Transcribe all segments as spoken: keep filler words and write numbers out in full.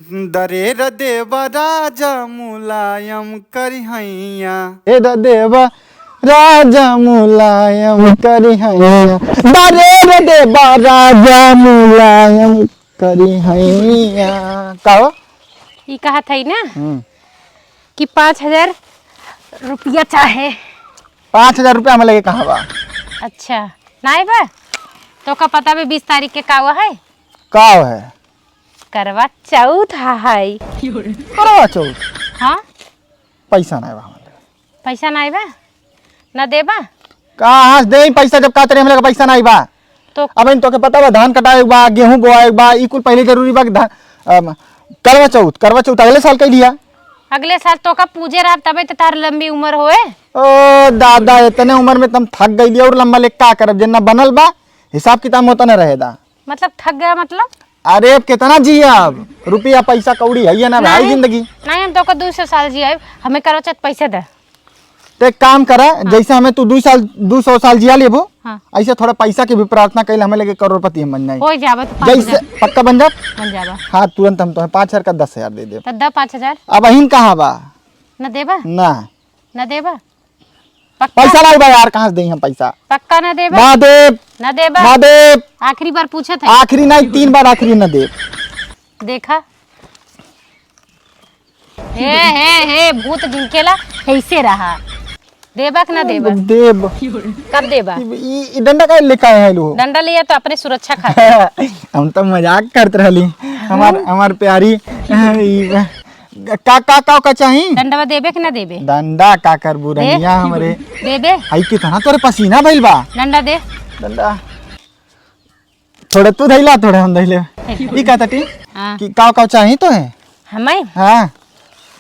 दरे र देवा राजा मुलायम करी हैया। ए द देवा राजा मुलायम करी हैया। दरे र देवा राजा मुलायम करी हैया। का हो? ई कहत है ना हम्म। कि पाँच हजार रुपया चाहे। पाँच हजार रुपया हमें लगे कहाँ बा? अच्छा, नाई बा? तो का पता बे बीस तारीख के का हुआ है? का है? करवा चौथ है। करवा चौथ? हाँ। पैसा नाई बा हमारे। पैसा नाई बा? ना देबा? कहाँ से देई पैसा जब का तेरे हमरे का पैसा नाई बा? तो अब इन तोके पता बा धान कटाए बा, गेहूं बोआए बा, ई कुल पहले जरूरी बा कि धा-, अम, करवा चौथ, करवा चौथ अगले साल कई लिया। अगले साल तो का पूजे रहा तबे तो तार लंबी उम्र होए। ओ दादा, इतने उम्र में तुम थक गई और लंबा ले का करब, जेना बनल बा हिसाब किताब में उतना रहे दा। मतलब थक गया मतलब? अरे अब कितना जिया अब? रुपया पैसा कौड़ी है ये ना भाई नहीं, जिंदगी। नहीं, हम तो को दो सौ साल जिया, हमें करो चत पैसे दे। ते एक काम करा, हाँ। जैसे हमें तू दो साल, दो सौ साल जिया लेबो, हाँ। ऐसे थोड़ा पैसा की भी प्रार्थना कैले हमें लगे करोड़पति हम बन जाए। हो जाबा तो पाँच हजार। जैसे पक्का बन जा। बन जाबा। हाँ, तुरंत हम तो पाँच हजार का दस हजार दे दे। तो द पाँच हजार। अब अहिन कहाँ बा? न देबा? ना। न देबा? पक्का? पैसा नहीं बा यार, कहाँ से देई हम पैसा? पक्का ना देबा? ना देब। ना देबा? ना देब। आखिरी बार पूछत है। आखिरी नहीं, तीन बार आखिरी ना देब। देखा, हे, हे, हे, भूत जिनकेला, कैसे रहा? देबा कि ना देबा? देब। कब देबा? ई, ई, ई डंडा काहे लेके आए हैं लोग? डंडा लिया तो अपने सुरक्षा खातिर। हम तो मजाक करत रहली। हमार, हम्म। हमार प्यारी, ई, का, का, का, का चाही? डंडवा देबे कि ना देबे? डंडा का करबू दे। रनिया हमरे? देबे? आई कितना तोरे पसीना भइल बा? डंडा दे। डंडा। थोड़े तू धइला, थोड़े हम धइले। ई का तटी? हाँ। कि काव काव चाही तो है? हमई? हाँ।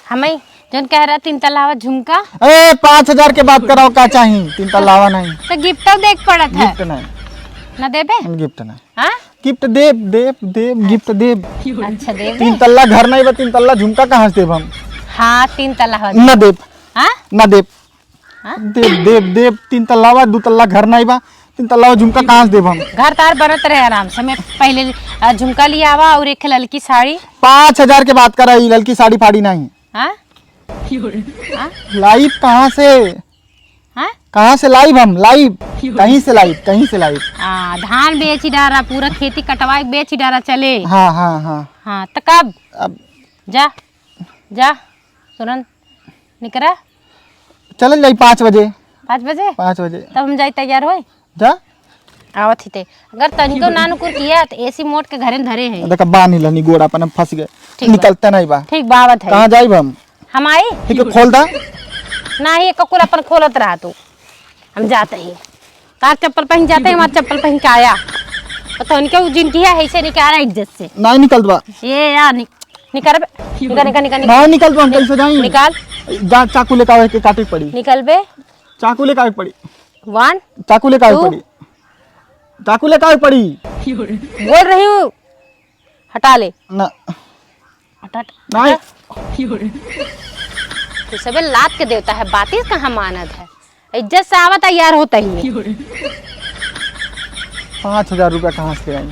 हमई, जौन कह रहा तीन तलावा झुमका। ए, पाँच हजार के बात कराओ, का चाही? तीन तलावा नहीं। तो गिफ्ट तो देख पड़त है। गिफ्ट नहीं। ना देबे? गिफ्ट नहीं। हाँ? गिफ्ट देब, देब, देब, गिफ्ट देब। अच्छा, देबे? तीन तल्ला घर नहीं बा, तीन तल्ला झुमका कहाँ से देब हम? हाँ, तीन तल्ला हो ना देब। हाँ? ना देब। हाँ? देब, देब, देब, तीन तल्ला बा, दू तल्ला घर नाई बा, तीन तल्ला बा झुमका कहाँ से देब हम? घर तार बनत रहे आराम से, हमें पहले, आ, झुमका लिया आवा और एक ललकी साड़ी। पाँच हजार के बात करा, ई ललकी साड़ी फाड़ी नहीं। हाँ? हाँ? लाइब कहाँ से? हाँ? कहाँ से लाइब हम? लाइब? कहीं से लाइब, कहीं से लाइब। हाँ, धान बेची डारा, पूरा खेती कटवाए बेची डारा चले। हाँ, हाँ, हाँ। हाँ, तो कब? अब जा। जा, तुरंत निकरा। चलल जाई पाँच बजे। पाँच बजे? पाँच बजे। तब हम जाई तैयार होई। जा। आवत ही ते। अगर तनिको नानुकुर किया त एसी मोट के घरे में धरे हैं। देखा, बान्ह लनी गोड़ अपन, फंस गए। ठीक बा। निकलते नहीं बा। ठीक बा, आवत है। कहाँ जाइब हम? हम आई? ठीक है, खोल दा। नाही, एक कुल अपन खोलत रहा तू। हम जाते ही। तार चप्पल पहन जाते हैं, हमार चप्पल पहन के आया। और तो इनके उ जिनकी है, ऐसे निकाल रहा इज्जत से। नहीं निकलत बा। ये या नि-, निकाल बे। निकाल, निकाल, निकाल, निकाल। नहीं निकलत बा, हम कैसे जाई? निकाल। जा, चाकू लेके आवे के काटे के पड़ी। निकाल बे। चाकू लेके आवे के पड़ी। One, चाकू लेके आवे के two। पड़ी। चाकू लेके आवे के पड़ी। बोल रही हूँ, हटा ले। ना। हटा, हटा। नहीं। तू सबे लात के देवता है, बाती कहाँ मानत है? इज्जत से आवा तैयार होता ही है। पाँच हजार रुपया कहाँ से आई?